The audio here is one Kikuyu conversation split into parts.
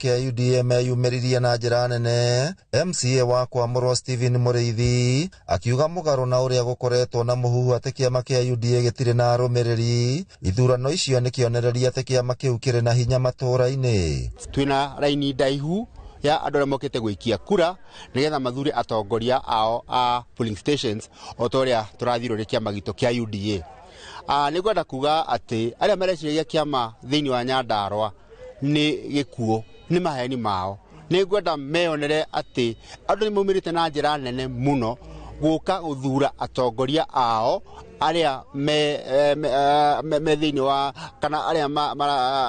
Kĩa UDA meyumĩririe na njĩra nene. MCA wa kwamũrwo Stephen Mũrĩithi akiuga mũgarũ na ũrĩa gũkoretwo na mũhuhu atĩ kĩama kĩa UDA gĩtirĩ na arũmĩrĩri, ithurano icio nĩ kĩonereria atĩ kĩama kĩu kĩrĩ na hinya matũũra-inĩ. Twĩna raini ndaihu ya andũ arĩa mokĩte gũikia kura nĩgetha mathure atongoria ao a polling stations o ta ũrĩa tũrathirwo nĩ kĩama gitũ kĩa UDA. Nĩ ngwenda kuga atĩ arĩa mareciragia kĩama thĩinĩ wa Nyandarua nĩ gĩkuũ, nĩ maheni mao. Nĩ ngwenda meyonere atĩ andũ nĩ maumĩrĩte na njĩra nene mũno gũka gũthura atongoria ao arĩa me thĩinĩ wa kana arĩa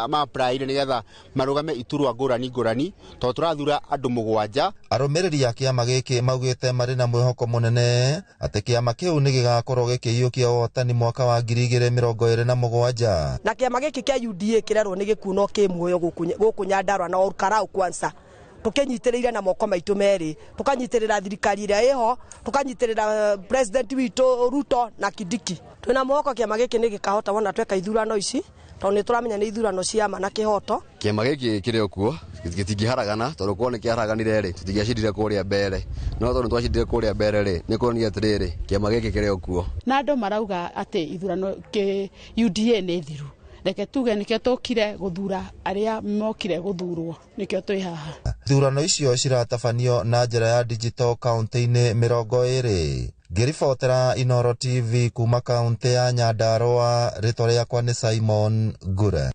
ma-apply-ire nĩgetha marũgame iturwa ngũrani ngũrani, tondũ tũrathura andũ 7. Arũmĩrĩri a kĩama gĩkĩ maugĩte marĩ na mwĩhoko mũnene atĩ kĩama kĩu nĩ gĩgakorwo gĩkĩiyũkia ũhotani mwaka wa 2027. Na kĩama gĩkĩ kĩa UDA kĩrerwo nĩ gĩkuũ no kĩ muoyo gũkũ Nyandarua na Olkalau kwanza. Tũkĩnyitĩrĩire na moko maitũ merĩ, tũkanyitĩrĩra thirikari ĩrĩa ĩho, tũkanyitĩrĩra president witũ Ruto na Kindiki. Twĩna mwĩhoko kĩama gĩkĩ nĩ gĩkahota wona tweka ithurano ici, tondũ nĩ tũramenya nĩ ithurano cia ma na kĩhoto. Kĩama gĩkĩ kĩrĩ o kuo gĩtingĩharagana, tondũ korwo nĩ kĩaharaganire rĩ, tũtingĩacindire kũrĩa mbere, no tondũ twacindire kũrĩa mbere rĩ, nĩ kuonania atĩrĩrĩ, kĩama gĩkĩ kĩrĩ o kuo. Na andũ marauga atĩ ithurano kĩ UDA nĩ thiru. Reke tuge nĩkĩo tũkire gũthura arĩa mokire gũthurwo, nĩkĩo twĩ haha. Ithurano icio ciratabanio na njĩra ya digital kaunti-inĩ 20. Ngĩribotera Inooro TV kuma kaunti ya Nyandarua, rĩtwa rĩakwa nĩ Simon Ngure.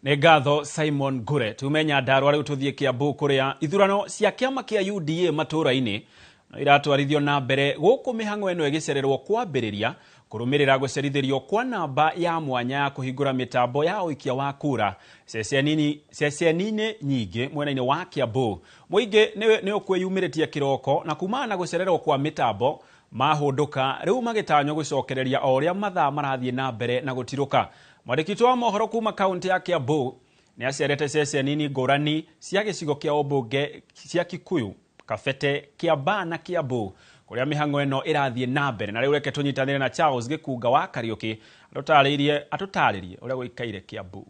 Nĩ ngatho Simon Ngure. Tume Nyandarua rĩu tũthiĩ Kiambu kũrĩa ithurano cia kĩama kĩa UDA matũũra-inĩ no iratwarithio na mbere gũkũ mĩhang'o ĩno ĩgĩcererwo kwambĩrĩria kũrũmĩrĩra gũcerithĩrio kwa namba ya mwanya ya kũhingũra mĩtambo ya ũikia wa kura ceceni-inĩ nyingĩ mwena-inĩ wa Kiambu. Mũingĩ nĩ ũkwĩyumĩrĩtie kĩroko na kumana na gũcererwo kwa mĩtambo mahũndũka rĩu magĩtanywo gũcokereria o ũrĩa mathaa marathiĩ na mbere na gũtirũka. Mwandĩki witũ wa mohoro kuma kaunti ya Kiambu nĩ acerete ceceni-inĩ ngũrani cia gĩcigo kĩa ũmbunge cia Kikuyu, Kabete, Kiambaa na Kiambu kũrĩa mĩhang'o ĩno ĩrathiĩ na mbere. Na rĩu reke tũnyitanĩre na Charles Gĩkunga wa Kariũki atũtarĩrie ũrĩa gũikaire Kiambu.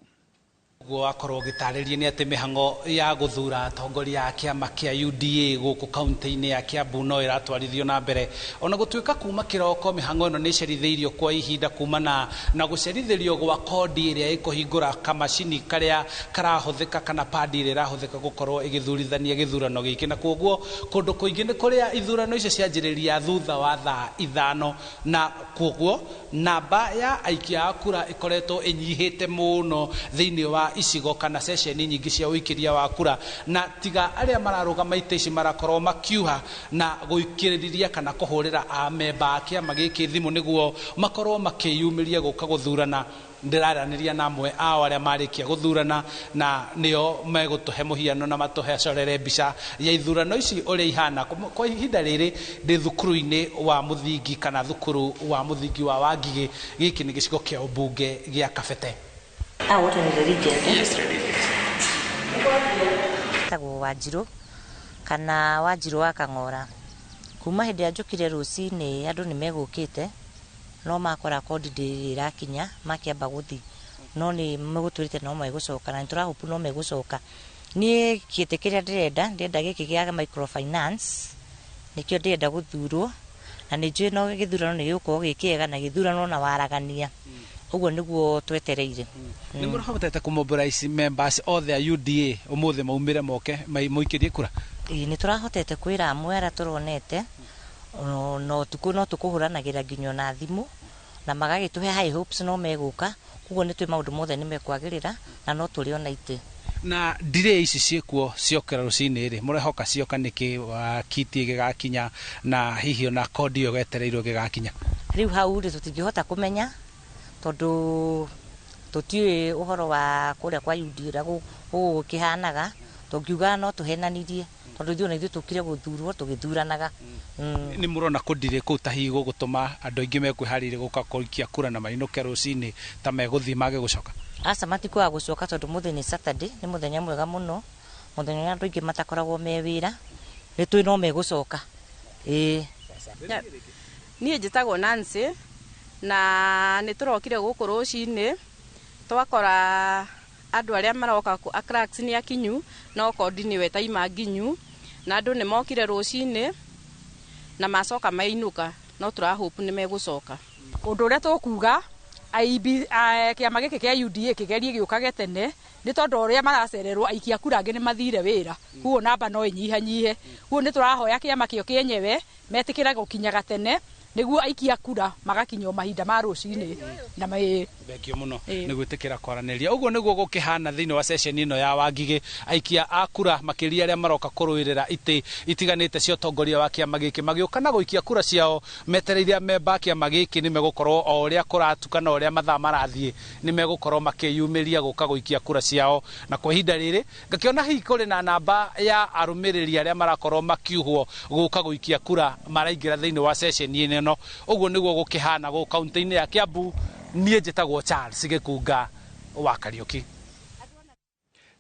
Guo wakorwo ũgĩtarĩria nĩ atĩ mĩhang'o ya gũthura atongoria a kĩama kĩa UDA gũkũ kaunti-inĩ ya Kiambu no ĩratwarithio na mbere, ona gũtuĩka kuma kĩroko mĩhang'o ĩno nĩ ĩcerithĩirio kwa ihinda kumana na gũcerithĩrio gwa kodi ĩrĩa ĩkũhingũra kamacini karĩa karahũthĩka kana padi ĩrĩa ĩrahũthĩka gũkorwo ĩgĩthurithania gĩthurano gĩkĩ, na kwoguo kũndũ kũingĩ nĩ kũrĩa ithurano icio cianjĩrĩria thutha wa thaa 5, na kwoguo namba ya aikia a kura ĩkoretwo ĩnyihĩte mũno thĩinĩ wa icigo kana ceceni nyingĩ cia ũikĩria wa kura, na tiga arĩa mararũgama itĩ ici marakorwo makiuha na gũikĩrĩria kana kũhũrĩra amemba a kĩama gĩkĩ thimũ nĩguo makorwo makĩyumĩria gũka gũthurana. Ndĩraranĩria na amwe ao arĩa marĩkia gũthurana na nĩo megũtũhe mũhiano na matũhe acorere mbica ya ithurano ici ũrĩa ihana. Kwa ihinda rĩrĩ ndĩ thukuru-inĩ wa mũthingi kana thukuru wa mũthingi wa Wangigĩ. Gĩkĩ nĩ gĩcigo kĩa ũmbunge gĩa Kabete. Wote ni religious, eh? Yes, religious. Tagwo Wanjirũ kana Wanjirũ wa Kang'ora. Kuma hĩndĩ ĩrĩa njũkire rũcinĩ andũ nĩ megũkĩte, no makora kodi ndĩrĩ ĩrakinya makĩamba gũthiĩ, no nĩ megũtwĩrĩte no megũcoka na nĩtũrahope no megũcoka. Niĩ gĩtĩ kĩrĩa ndĩrenda gĩkĩ gĩa microfinance nĩkĩo ndĩrenda gũthurwo, na nĩ njũĩ no gĩthurano nĩ gĩgũkorwo gĩ kĩega na gĩthurano na waragania. Ũguo nĩguo twetereire. Nĩ mũrahotete kũmobilize members othe a UDA ũmũthĩ maumĩre moke mũikĩrie kura? Ĩĩ, nĩ tũrahotete kwĩra amwe arĩa tũronete, no ũtukũ no tũkũhũranagĩra nginya ona thimũ, na magagĩtũhe high hopes no megũka, koguo nĩ twĩ maũndũ mothe nĩ mekwagĩrĩra na no tũrĩ ona itĩ. Na delay ici ciĩkuo ciokera rũcinĩ rĩ, mũrehoka cioka nĩkĩ wa kiti ĩgĩgakinya na hihi ona kodi ĩyo ĩgetereirwo ĩgĩgakinya? Rĩu hau rĩ tũtingĩhota kũmenya tondũ tũtiũĩ ũhoro wa kũrĩa kwa UDA ũrĩa gũgũkĩhanaga, tũngiuga no tũhenanirie tondũ ithuĩ ona ithuĩ tũkire gũthurwo tũgĩthuranaga. Nĩ mũrona kũndirĩ kũu ta hihi gũgũtũma andũ aingĩ mekwĩharĩirie gũka kũikia kura na mainũke rũcinĩ ta megũthiĩ mage gũcoka? Aca, matikwaga gũcoka tondũ mũthĩ nĩ Saturday, nĩ mũthenya mwega mũno, mũthenya ũrĩa andũ aingĩ matakoragwo me wĩra, nĩ tũĩ no megũcoka. Ĩĩ. Niĩ njĩtagwo Nancy na nĩ tũrokire gũkũ rũcinĩ twakora Andũ arĩa maroka a clerks nĩ akinyu no kondi nĩwe taima nginyu, na andũ nĩ mokire rũcinĩ na macoka mainũka, no tũrahope nĩ megũcoka. Ũndũ ũrĩa tũkuga IB kĩama gĩkĩ kĩa UDA kĩgerie gĩũkage tene, nĩ tondũ ũrĩa maracererwo aikia kura angĩ nĩ mathire wĩra, koguo namba no ĩnyihanyihe. Koguo nĩ tũrahoya kĩama kĩo kĩenyewe metĩkĩre gũkinyaga tene nĩguo aikia kura magakinyio mahinda ma rũcinĩ na Thengio mũno nĩ gwĩtĩkĩra kwaranĩria. Ũguo nĩguo gũkĩhana thĩinĩ wa ceceni ĩno ya Wangigĩ, aikia a kura makĩria arĩa maroka kũrũĩrĩra itĩ itiganĩte cia ũtongoria wa kĩama gĩkĩ magĩũka na gũikia kura ciao metereire amemba a kĩama gĩkĩ nĩ megũkorwo o ũrĩa kũratuka na ũrĩa mathaa marathiĩ nĩ megũkorwo makĩyumĩria gũka gũikia kura ciao. Na kwa ihinda rĩrĩ ngakĩona hihi kũrĩ na namba ya arũmĩrĩri arĩa marakorwo makiuhwo gũka gũikia kura maraingĩra thĩinĩ wa ceceni ĩno. Ũguo nĩguo gũkĩhana gũkũ kaunti-inĩ ya Kiambu. Niĩ njĩtagwo Charles Gĩkunga wa Kariũki.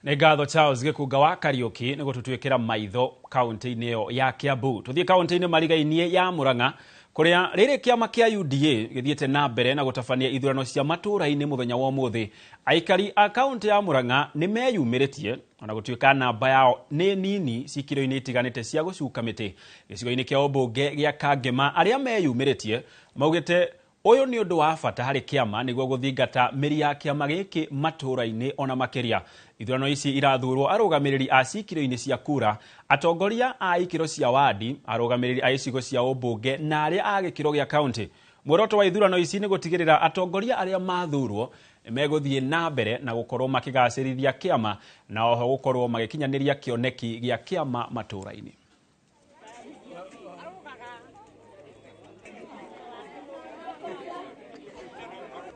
Nĩ ngatho Charles Gĩkunga wa Kariũki nĩ gũtũtuĩkĩra maitho kaunti-inĩ ĩyo ya Kiambu. Tũthiĩ kaunti-inĩ marigainie ya Murang'a, kũrĩa rĩrĩ kĩama kĩa UDA gĩthiĩte na mbere na gũtabania ithurano cia matũũra-inĩ mũthenya wa ũmũthĩ. Aikari a kaunti ya Murang'a nĩ meyumĩrĩtie ona gũtuĩka namba yao nĩ nini cikĩro-inĩ itiganĩte cia gũcuka mĩtĩ. Gĩcigo-inĩ kĩa ũmbunge gĩa Kangema, arĩa meyumĩrĩtie maugĩte ũyũ nĩ ũndũ wa bata harĩ kĩama nĩguo gũthingata mĩri ya kĩama gĩkĩ matũũra-inĩ ona makĩria. Ithurano ici irathurwo arũgamĩrĩri a cikĩro-inĩ cia kura, atongoria a ikĩro cia wadi, arũgamĩrĩri a icigo cia ũmbunge na arĩa a gĩkĩro gĩa kaunti. Muoroto wa ithurano ici nĩ gũtigĩrĩra atongoria arĩa mathurwo megũthiĩ na mbere na gũkorwo makĩgacĩrithia kĩama na oho gũkorwo magĩkinyanĩria kĩoneki gĩa kĩama matũũra-inĩ.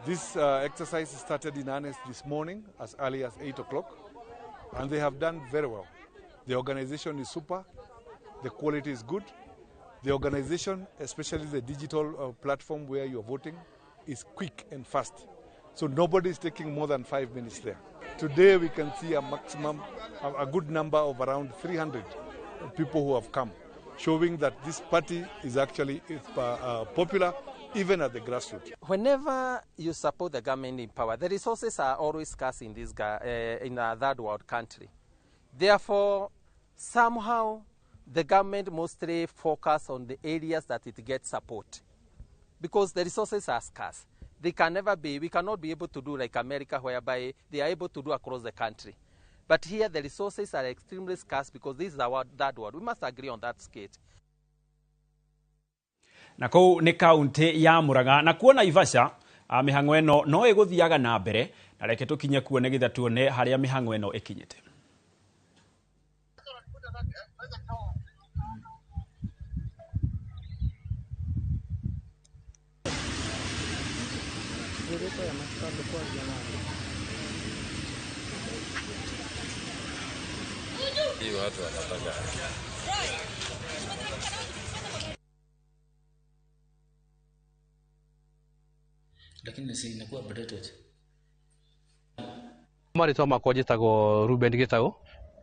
This exercise started in earnest this morning as early as 8 o'clock, and they have done very well. The organization is super, the quality is good. The organization, especially the digital platform where you're voting, is quick and fast. So nobody is taking more than 5 minutes there. Today we can see a maximum, a good number of around 300 people who have come, showing that this party is actually popular even at the grassroots. Whenever you support the government in power, the resources are always scarce in this in a third world country. Therefore, somehow the government mostly focus on the areas that it gets support, because the resources are scarce. They can never be, we cannot be able to do like America, whereby they are able to do across the country. But here the resources are extremely scarce because this is our third world. We must agree on that scale. Na kũu nĩ kaunti ya Murang'a na kuo Naivasha mĩhang'o ĩno no ĩgũthiaga na mbere, na reke tũkinye kuo nĩgetha tuone harĩa mĩhang'o ĩno ĩkinyĩte. Lakini si inakuwa updated. Marĩtwa makwa njĩtagwo Ruben Gĩtaũ,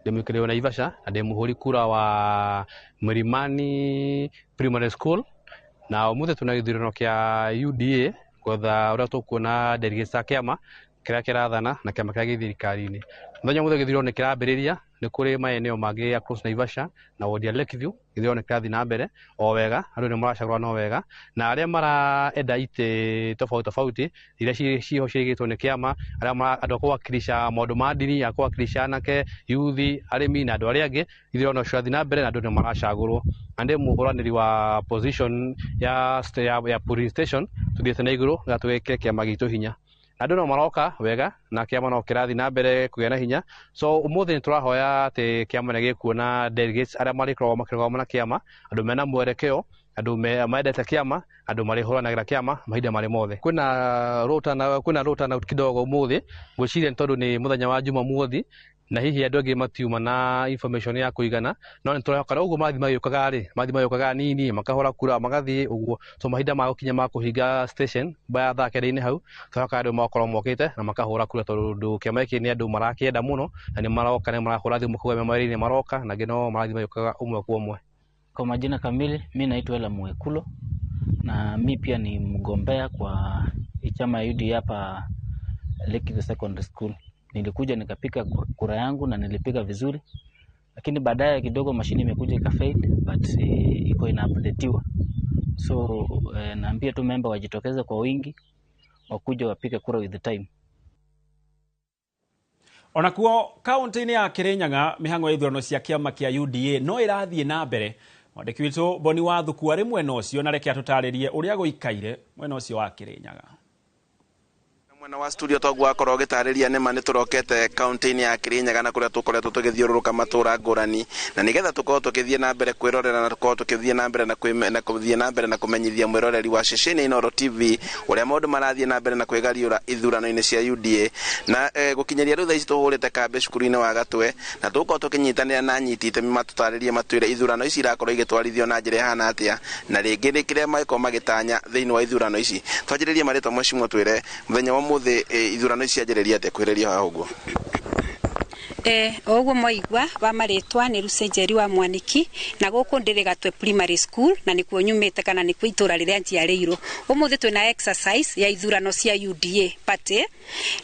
ndĩ mũikari wa Naivasha na ndĩ mũhũri kura wa Mlimani Primary School, na ũmũthĩ twĩna gĩthurano kĩa UDA gwetha ũrĩa tũkuona delegates a kĩama kĩrĩa kĩrathana na kĩama kĩrĩa gĩ thirikari-inĩ. Mũthenya ũmũthĩ gĩthurano nĩ kĩrambĩrĩria, nĩ kũrĩ maeneo mangĩ across Naivasha na ward ya Lakeview, gĩthurano nĩ kĩrathiĩ na mbere o wega, andũ nĩ maracagũrana o wega, na arĩa marenda itĩ tofauti tofauti iria ciho ciigĩtwo nĩ kĩama, arĩa andũ a kũwakilisha maũndũ ma ndini, a kũwakilisha anake, yuthi, arĩmi na andũ arĩa angĩ, ithurano cirathiĩ na mbere na andũ nĩ maracagũrwo. Na ndĩ mũhũranĩri wa position ya polling station, tũthiĩte na igũrũ na tũgĩkĩre kĩama gitũ hinya. Andũ no maroka wega na kĩama no kĩrathiĩ na mbere kũgĩa na hinya. So ũmũthĩ nĩ tũrahoya atĩ kĩama nĩ gĩkuona delegates arĩa marĩkoragwo makĩrũgama na kĩama, andũ mena mwerekeo, andũ mendete kĩama, andũ marĩhũranagĩra kĩama mahinda marĩ mothe. Kwĩna low turnout kidogo ũmũthĩ, ngwĩciria nĩ tondũ nĩ mũthenya wa Jumamothi na hihi andũ angĩ matiuma na information ya kũigana, no nĩ tũrehoka ũguo mathiĩ magĩũkaga rĩ, mathiĩ magĩũkaga nini makahũra kura magathiĩ ũguo, so mahinda ma gũkinya ma kũhinga station baya thaa kenda-inĩ hau tũrehoka andũ magakorwo mokĩte na makahũra kura, tondũ kĩama gĩkĩ nĩ andũ marakĩenda mũno na nĩ maroka, nĩ marahũra thimũ kuga me mawĩra-inĩ maroka, na angĩ no marathiĩ magĩũkaga ũmwe kwa ũmwe. Kwa majina kamili, mi naitwa Ela Mwekulo na mi pia ni mgombea kwa chama ya UDA hapa Lakeview Secondary School. Nilikuja nikapiga kura yangu na nilipiga vizuri, lakini baadaye kidogo mashine imekuja ikafail, but iko inaupdateiwa. So naambia tu member wajitokeze kwa wingi, wakuja wapige kura with the time. Onakuo kaunti-inĩ ya Kirinyaga mĩhang'o ya ithurano cia kĩama kĩa UDA no ĩrathiĩ na mbere. Mwandĩki witũ Boni Wathuku arĩ mwena ũcio na reke atũtarĩrie ũrĩa gũikaire mwena ũcio wa Kirinyaga. Mwena wa studio toguo akorwo gĩtarĩria nĩma nĩ tũrokete kaunti-inĩ ya Kirinyaga na kũrĩa tũkoretwo tũgĩthiũrũrũka matũra ngũrani na nĩgetha tũkorwo tũgĩthiĩ na mbere kwĩrorera na tũkorwo tũkĩthiĩ na mbere na kũthiĩ na mbere na kũmenyithia mwĩroreri wa ceceni Inooro TV ũrĩa maũndũ marathiĩ na mbere na kwĩgariũra ithurano-inĩ cia UDA na gũkinyĩria rĩu thaa ici tũhũrĩte kambĩ cukuru-inĩ wa Gatwe na tũgũkorwo tũkĩnyitanĩra na anyiti itemi matũtarĩrie matwĩre ithurano ici irakorwo igĩtwarithio na njĩra ĩhana atĩa na rĩngĩ nĩ kĩrĩa mangĩkorwo magĩtanya thĩinĩ wa ithurano ici. Twanjĩrĩrie marĩtwa mheshimiwa twĩre mũthenya wa ũmũthĩ ithurano ici cianjĩrĩria atĩa kwĩrĩria haha ũguo? Oguo mwaigua wa marĩtwa nĩ Lucy Njeri wa Mwaniki na gũkũ ndĩrĩ Gatwe Primary School na nĩkuo nyumĩte kana nĩkuo itũra rĩrĩa njiarĩirwo. Ũmũthĩ twĩna exercise ya ithurano cia UDA party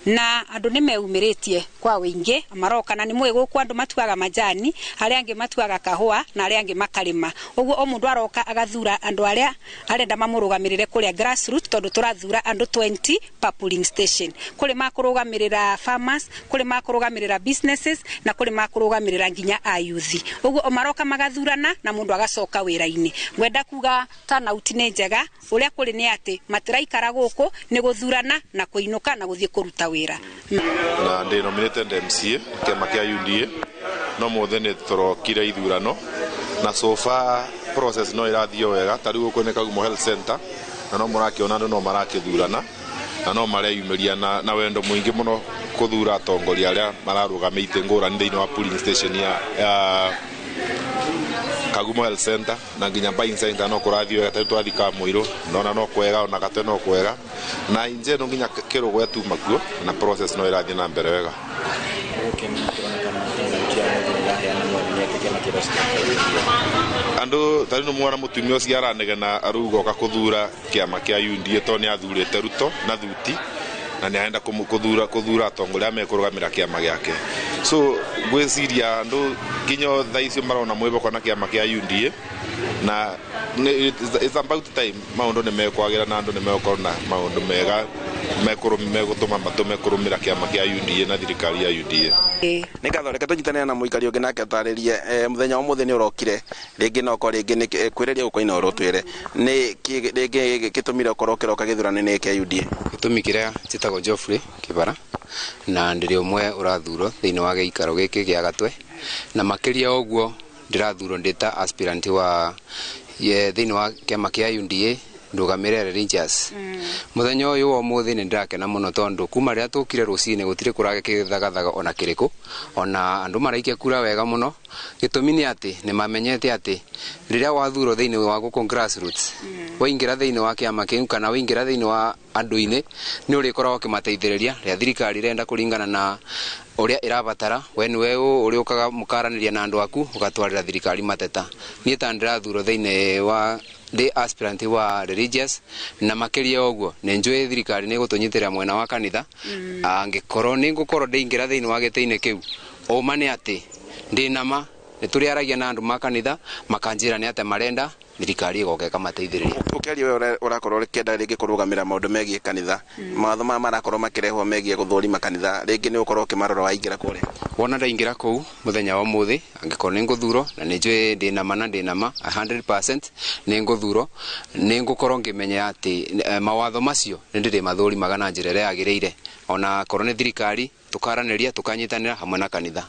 na andũ nĩ meumĩrĩtie kwa wĩingĩ maroka na nĩ mũĩ gũkũ andũ matuaga majani, arĩa angĩ matuaga kahũa na arĩa angĩ makarĩma. Ũguo o mũndũ aroka agathura andũ arĩa arenda mamũrũgamĩrĩre kũrĩa grassroots tondũ tũrathura andũ 20 per polling station. Kũrĩ makũrũgamĩrĩra farmers, kũrĩ makũrũgamĩrĩra businesses na kũrĩ makũrũgamĩrĩra nginya ayuthi. Ũguo maroka magathurana na mũndũ agacoka wĩra-inĩ. Ngwenda kuga turnout nĩ njega, ũrĩa kũrĩ nĩ atĩ matiraikara gũkũ nĩ gũthurana na kũinũka na gũthiĩ kũruta wĩra. Na ndĩ nominated MCA kĩama kĩa UDA no mũthĩ nĩ tũrokire ithurano na so far process no ĩrathiĩ wega. Ta rĩu gũkũ nĩ Kagumo Health Center na no mũrakĩona andũ no marakĩthurana na no mareyumĩria na wendo mũingĩ mũno kũthura atongoria arĩa mararũgamĩte ngũrani thĩinĩ wa polling station ya Kagumo Health Center na nginya buying center no kũrathiĩ wega. Ta rĩu twathiĩ Kamũirũ nona no kwega ona Gatwe no kwega na inje no nginya Kĩrũgwe tuma kuo na process no ĩrathiĩ na mbere wega. Andũ ta rĩu mwana mũtumia ũcio aranegena aruga oka kũthura kĩama kĩa UDA tondũ nĩ athurĩte Ruto na Thuti na nĩ arenda kũthura atongoria mekũrũgamĩra kĩama gĩake. So ngwĩciria andũ nginya thaa icio marona mwĩhoko na kĩama kĩa UDA na it's about time maũndũ nĩ mekwagĩra na andũ nĩ megũkorwo na maũndũ mega megũtũma matũme kũrũmĩra kĩama kĩa UDA na thirikari ya UDA. Nĩ ngatho, reke tũnyitanĩre na mũikari ũngĩ nake atarĩrie mũthenya wa ũmũthĩ nĩ ũrokire rĩngĩ no ũkorwo rĩngĩ nĩ kwĩrĩria gũkũ Inooro twĩre nĩ rĩngĩ gĩtũmire ũkorwo ũkĩroka gĩthurano-inĩ kĩa UDA. Gĩtũmi kĩrĩa njĩtagwo Geoffrey Kĩbara na ndĩrĩ ũmwe ũrathurwo thĩinĩ wa gĩikaro gĩkĩ gĩa Gatwe na makĩria ũguo ndĩrathurwo ndĩ ta aspirant wa thĩinĩ wa kĩama kĩa UDA ndũgamĩrĩre Rangers. Mũthenya ũyũ wa ũmũthĩ nĩ ndĩrakena mũno tondũ kuma rĩrĩa tũkire rũcinĩ gũtirĩ kũrage kĩthagathaga ona kĩrĩkũ ona andũ maraikia kura wega mũno. Gĩtũmi nĩ atĩ nĩ mamenyete atĩ rĩrĩa wathurwo thĩinĩ wa gũkũ grassroots waingĩra thĩinĩ wa kĩama kĩu kana waingĩra thĩinĩ wa andũ-inĩ nĩ ũrĩkoragwo ũkĩmateithĩrĩria rĩrĩa thirikari ĩrenda kũringana na ũrĩa ĩrabatara. We nĩwe ũrĩũkaga mũkaranĩria na andũ aku ũgatwarĩra thirikari mateta. Niĩ ta ndĩrathurwo thĩinĩ wa ndĩ aspirant wa religious na makĩria ũguo nĩ njũĩ thirikari nĩ ĩgũtũnyitĩrĩra mwena wa kanitha. Angĩkorwo nĩ ngũkorwo ndĩingĩra thĩinĩ wa gĩtĩ-inĩ kĩu ũma nĩ atĩ ndĩ nama nĩ tũrĩaragia na andũ ma kanitha makanjĩra nĩ atĩ marenda thirikari ĩgoka ĩkamateithĩrĩria. Ũkĩaria we ũrakorwo ũkĩenda rĩngĩ kũrũgamĩra maũndũ megiĩ kanitha, mawatho maya marakorwo makĩrehwo megiĩ gũthũrima kanitha, rĩngĩ nĩ ũkorwo ũkĩmarora waingĩra kũrĩa? Wona ndaingĩra kũu mũthenya wa ũmũthĩ angĩkorwo nĩ ngũthurwo na nĩ njũĩ ndĩ nama na ndĩ nama 100% nĩ ngũthurwo, nĩ ngũkorwo ngĩmenya atĩ mawatho macio nĩ ndĩrĩmathũrimaga na njĩra ĩrĩa yagĩrĩire ona korwo nĩ thirikari tukaranĩria tukanyitanĩra hamwe na kanitha.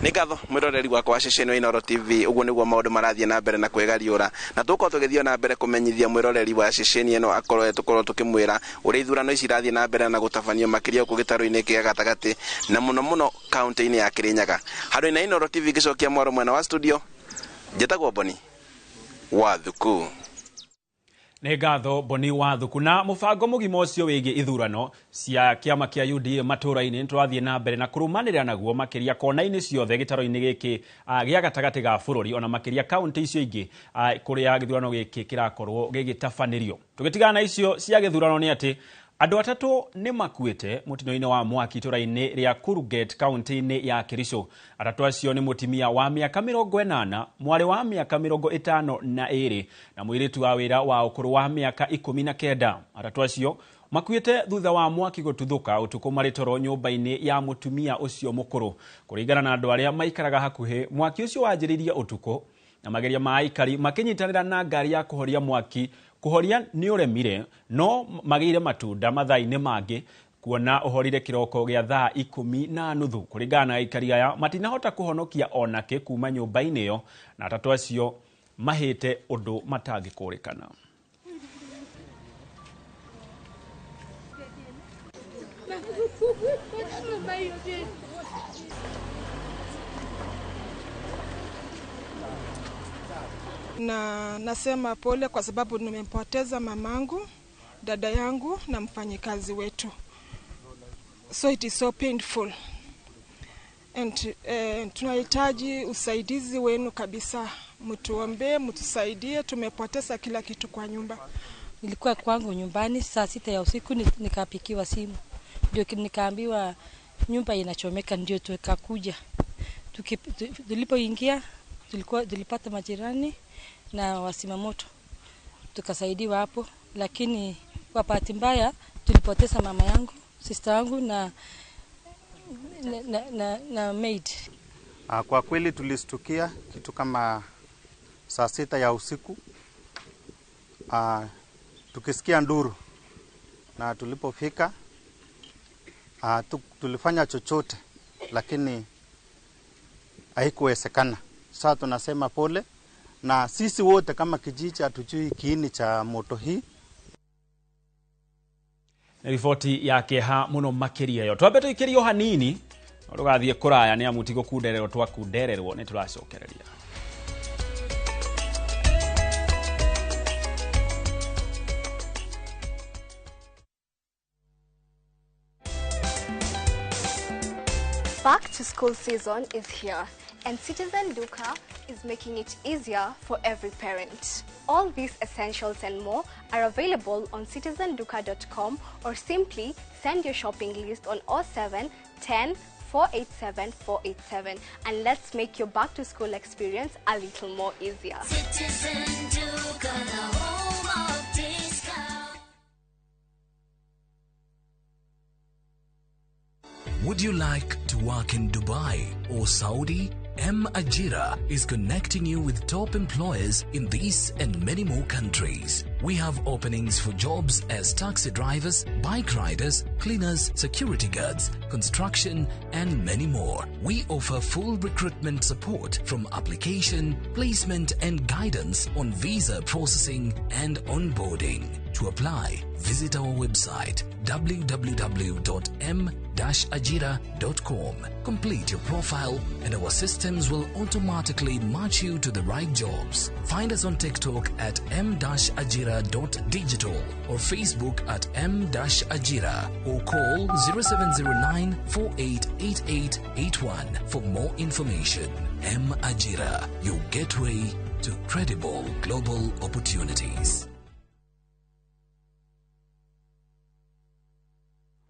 Nĩ ngatho mwĩroreri wakwa wa ceceni wa Inooro TV, ũguo nĩguo maũndũ marathiĩ na mbere na kwĩgariũra na tũgũkorwo tũgĩthiĩ na mbere kũmenyithia mwĩroreri wa ceceni ĩno akorwo tũkorwo tũkĩmwĩra ũrĩa ithurano ici irathiĩ na mbere na gũtabanio makĩria gũkũ gĩtarũ-inĩ kĩa gatagatĩ na mũno mũno kaunti-inĩ ya Kirinyaga. Handũ-inĩ Inooro TV ngĩcokia mwaro mwena wa studio, njĩtagwo Boni Wathuku. Nĩ ngatho Boni Wathuku. Na mũbango mũgima ũcio wĩgiĩ ithurano cia kĩama kĩa UDA matũra-inĩ nĩ tũrathiĩ na mbere na kũrũmanĩrĩra naguo makĩria kona-inĩ ciothe gĩtaro-inĩ gĩkĩ gĩa gatagatĩ ga bũrũri ona makĩria kaunti icio ingĩ kũrĩa gĩthurano gĩkĩ kĩrakorwo gĩgĩtabanĩrio. Tũgĩtigana na icio cia gĩthurano nĩ atĩ Andũ atatũ nĩ makuĩte mũtino-inĩ wa mwaki itũra-inĩ rĩa Kurget kaunti-inĩ ya Kericho. Atatũ acio nĩ mũtumia wa mĩaka 80, mwarĩ wa mĩaka 52 na mũirĩtu wa wĩra wa ũkũrũ wa mĩaka 19. Atatũ acio makuĩte thutha wa mwaki gũtuthũka ũtukũ marĩ toro nyũmba-inĩ ya mũtumia ũcio mũkũrũ. Kũringana na andũ arĩa maikaraga hakuhĩ, mwaki ũcio wanjĩrĩirie ũtukũ na mageria ma aikari makĩnyitanĩra na ngari ya kũhoria mwaki kũhoria nĩ ũremire, no magĩire matunda mathaa-inĩ mangĩ kuona ũhorire kĩroko gĩa thaa 10:30. Kũringana na aikari aya, matinahota kũhonokia onake kuma nyũmba-inĩ ĩyo, na atatũ acio mahĩte ũndũ matangĩkũrĩkana. Na nasema pole kwa sababu nimempoteza mamangu, dada yangu na mfanyikazi wetu. So it is so painful. And tunahitaji usaidizi wenu kabisa. Mtuombe, mtusaidie, tumepoteza kila kitu kwa nyumba. Nilikuwa kwangu nyumbani saa 6 ya usiku, nikapikiwa simu. Ndio nikaambiwa nyumba inachomeka, ndio tukakuja. Tulipoingia tulipata majirani na wasimamoto, tukasaidiwa hapo, lakini kwa bahati mbaya tulipoteza mama yangu, sister yangu na maid. Kwa kweli tulistukia kitu kama saa 6 ya usiku, tukisikia nduru, na tulipofika tulifanya chochote lakini haikuwezekana. Sasa tunasema pole, na sisi wote kama kijiji hatujui kiini cha moto hii. Riboti ya keha muno makiria yo twambe tuikirio hanini rugathie kuraya ni amu ti gukundererwo twakundererwo ni turacokereria. Back to school season is here, and Citizen Duka is making it easier for every parent. All these essentials and more are available on citizenduka.com, or simply send your shopping list on 07 10 487 487, and let's make your back to school experience a little more easier. Citizen Duka, the home of discount. Would you like to work in Dubai or Saudi? M Ajira is connecting you with top employers in these and many more countries. We have openings for jobs as taxi drivers, bike riders, cleaners, security guards, construction, and many more. We offer full recruitment support from application, placement, and guidance on visa processing and onboarding. To apply, visit our website www.m-ajira.com. Complete your profile and our systems will automatically match you to the right jobs. Find us on TikTok at m-ajira.digital or Facebook at m-ajira, or call 0709 488881 for more information. M Ajira, your gateway to credible global opportunities.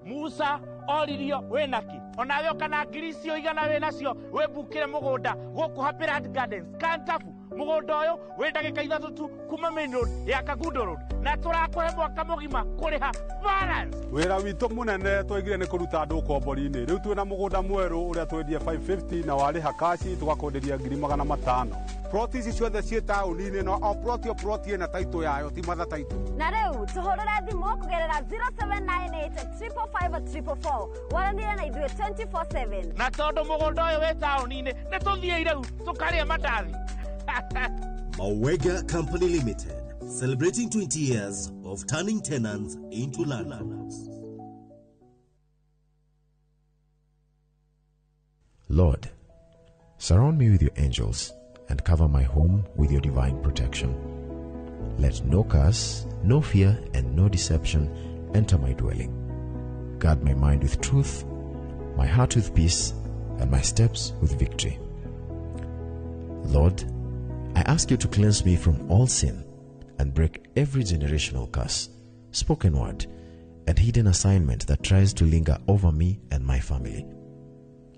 Musa oririo winaki onawe kana ngiri icio igana winacio wibukire mugunda guku Happy Land Gardens Kantafu. Mugunda uyu wi ndagika 3 tu kuma main road ya Kangundo Road, na turakuhe mwaka mugima kuriha balance. Wira witu munene twaigire ni kuruta andu ukombori-ini. Riu twina mugunda mweru uria twendie 550 na wariha kashi tugakwenderia 500,000. Ploti ici ciothe ciĩ taũni-inĩ, no o ploti o ploti ĩna taitũ yayo, ti mother taitũ. Na rĩu tũhũrĩre thimũ kũgerera 0798 555 444 waranĩre na ithuĩ 24/7. Na tondũ mũgũnda ũyũ wĩ taũni-inĩ, nĩ tũthiĩ rĩu tũkarĩe mandathi. Mawega Company Limited, celebrating 20 years of turning tenants into landlords. Lord, surround me with your angels and cover my home with your divine protection. Let no curse, no fear, and no deception enter my dwelling. Guard my mind with truth, my heart with peace, and my steps with victory. Lord, I ask you to cleanse me from all sin and break every generational curse, spoken word, and hidden assignment that tries to linger over me and my family.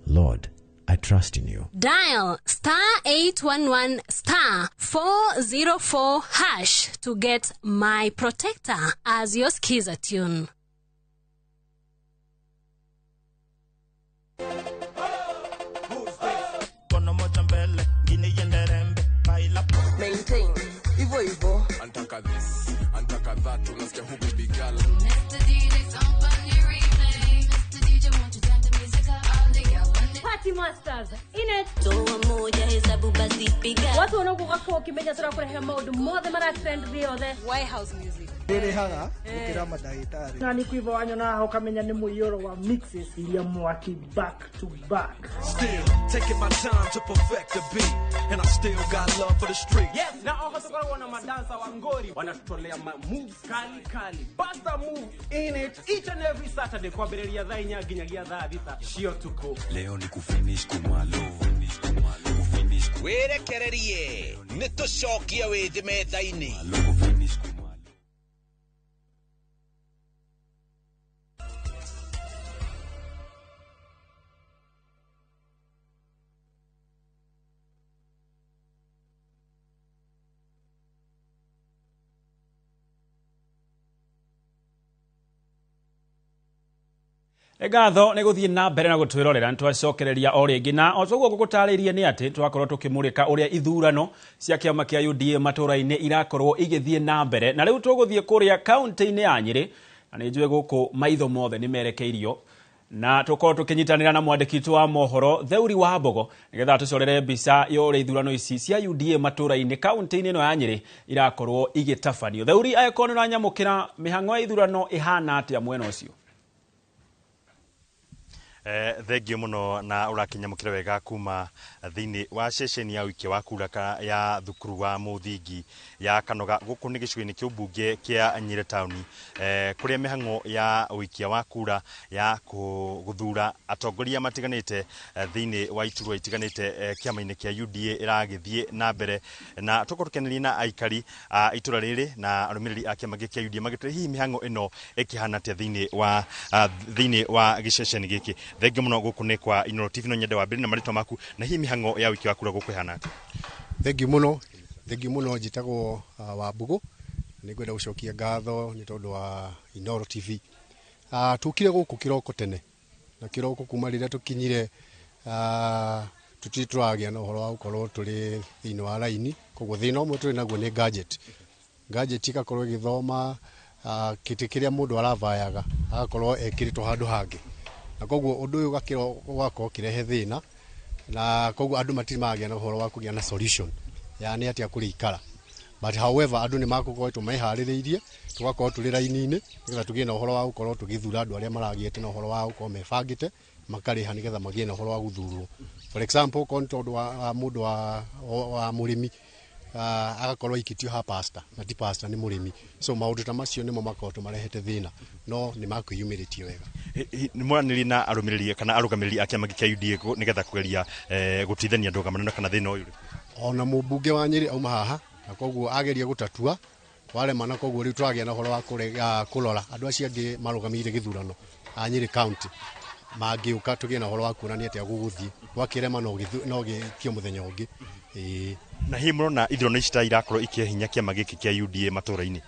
Lord, I trust in you. Dial star 811 star 404 hash to get My Protector as your skiza tune. Maintain. Ivo ivo. Antaka this, antaka that, unasikia who baby girl. Mr. DJ, somebody replay. Mr. DJ, won't you turn the music up? All the girls want it. Party Masters in it. Toa moja hesabu basi piga. Watu wanaokuwa ukimenya turakurehe maundu mothe mara trend thĩ yothe. White House music. Ndĩrĩhaga gũkĩra mandagĩtarĩ. Na nĩ kũiva wanyona ũkamenya nĩ mũiyũro wa mixes iria mwaki back to back. Still taking my time to perfect the beat and I still got love for the street. Yes, na oho tukoragwo na madansa wa ngori wanatutolea ma moves kali kali. Basta move in it each and every Saturday kwambĩrĩria thaa 4 nginyagia thaa 6 cia ũtukũ. Leo ni kufinish kumalo. Kufinish. Wĩrekererie nĩ tũcokie wĩthĩ metha-inĩ. Ngatho nĩ gũthiĩ na mbere na gũtwĩrorera nĩ twacokereria o rĩngĩ na o toguo ngũgũtarĩirie nĩ atĩ twakorwo tũkĩmũrĩka ũrĩa ithurano cia kĩama kĩa UDA matũũra-inĩ irakorwo igĩthiĩ na mbere na rĩu tũgũthiĩ kũrĩa kaunti-inĩ ya Nyĩrĩ na nĩ njũĩ gũkũ maitho mothe nĩ merekeirio na tũkorwo tũkĩnyitanĩra na mwandĩki witũ wa mohoro Theuri wa Mbogo nĩgetha tũcorere mbica ya ũrĩa ithurano ici cia UDA matũũra-inĩ kaunti-inĩ ĩno ya Nyĩrĩ irakorwo igĩtabanio. Theuri, angĩkorwo nĩ ũranyamũkĩra, mĩhang'o ya ithurano ĩhana atĩa mwena ũcio? Thengio muno na urakinyamukira wega kuma thiini wa ceceni ya ũikia wa kura ya thukuru wa mũthingi ya Kanoga guku ni gĩcigo-inĩ kĩa ũmbunge kĩa Nyĩrĩ taũni kũrĩa mĩhang'o ya ũikia wa kura ya gũthura atongoria matiganĩte thĩinĩ wa iturwa itiganĩte kĩama-inĩ kĩa UDA ĩragĩthiĩ na mbere na tũkorwo tũkĩanĩria na aikari a itũra rĩrĩ na arũmĩrĩri a kĩama gĩkĩ kĩa UDA magĩtwĩra hihi mĩhang'o ĩno ĩkĩhana atĩa thĩinĩ wa gĩceceni gĩkĩ. Thengi muno guku ni kwa Inooro TV no nyende wambĩrĩrie na marĩtwa maku na hihi mĩhang'o ya ũikia wa kura gũkũ ĩhana atĩa? Thengi muno njĩtagwo Wambũgũ, nĩ ngwenda gũcokia ngatho nĩ tondũ wa Inooro TV. Tũkire gũkũ kĩroko tene na kĩroko kuma rĩrĩa tũkinyire tũtirĩ tũragĩa na ũhoro wa gũkorwo tũrĩ thĩinĩ wa raini, koguo thĩna ũmwe tũrĩ naguo nĩ gadget. Gadget ĩgakorwo ĩgĩthoma kĩtĩ kĩrĩa mũndũ aravayaga agakorwo ekĩrĩtwo handũ hangĩ, na koguo ũndũ ũyũ ũgakorwo ũkĩrehe thĩna, na koguo andũ matirĩ magĩa na ũhoro wa kũgĩa na solution ya nĩ atĩa kũrĩikara. But however andũ nĩ makũkoretwo meharĩrĩirie, tũgakorwo tũrĩ raini-inĩ nĩgetha tũgĩe na ũhoro wa gũkorwo tũgĩthura andũ arĩa maragĩte na ũhoro wa gũkorwo mebangĩte makarĩha nĩgetha magĩe na ũhoro wa gũthurwo. For example, okorwo nĩ tondũ wa mũndũ wa mũrĩmi agakorwo aikĩtio ha pastor na ti pastor nĩ mũrĩmi, so maũndũ ta macio nĩmo makoretwo marehete thĩna, no nĩ makwĩyumĩrĩtie wega. Nĩ mwaranĩria na arũmĩrĩri kana arũgamĩrĩri a kĩama gĩkĩ kĩa UDA nĩgetha kũgeria gũteithania ndũgamano kana thĩna ũyũ? Ona mũmbunge wa Nyĩrĩ auma haha na koguo ageria gũtatua warema, na koguo rĩu tũragĩa na ũhoro wa kũrora andũ acio angĩ marũgamĩrĩire gĩthurano a Nyĩrĩ county mangĩũka tũgĩe na ũhoro wa kuonania atĩa gũgũthiĩ, gwakĩrema no gĩkio mũthenya ũngĩ. Na hihi mũrona ithurano ici ta irakorwo ikĩhe hinya kĩama gĩkĩ kĩa UDA matũũra-inĩ?